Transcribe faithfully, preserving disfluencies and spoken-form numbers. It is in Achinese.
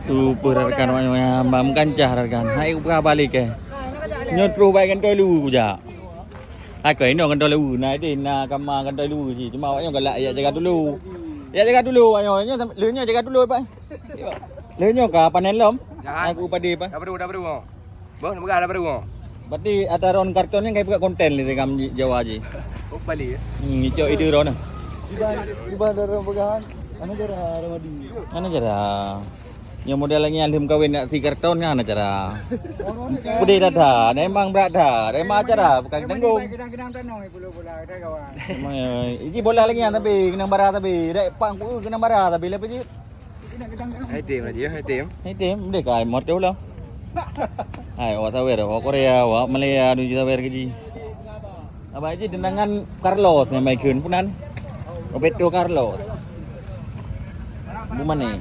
Super rakan awak nyoe, hamba meukancah rakan. Hai kupeugah balik eh. Nyoe troh bak kantô lu kujak. Hai kau inoe kantô lu, na ideh na kama kantô lu cit. Cuma awak nyoe galak jak jaga dulu. Jak jaga dulu awak nyoe. Nyoe lheuh nyoe jaga dulu, Pak. Lheuh nyoe ka panen lom. Hai ku padi, Pak. Dah baru, dah baru. Boh, nak peugah dah baru. Berarti ata ron karton nyan kai peugah konten lé gam Jawa ji. Oh, Bali ya. Hmm, icok ide ron. Tiba tiba ada ron peugah. Ana cara Ramadi. Ana cara. Nyang model lagi alham kawin nak si karton nyan ana cara. Pedih dah dah, memang berat dah. Memang acara bukan tanggung. Memang, eh, iji bola lagi nyan tapi kenang bara tapi. Dek pang ku kenang bara tapi lepas je. Hai tim aja, hai tim. Hai tim, dek kai mot tu lah. Hai, awak sawer, awak Korea, awak Malaya, tu sawer ke ji. Abang ji tendangan Carlos yang main kun punan. Roberto Carlos. Bumane.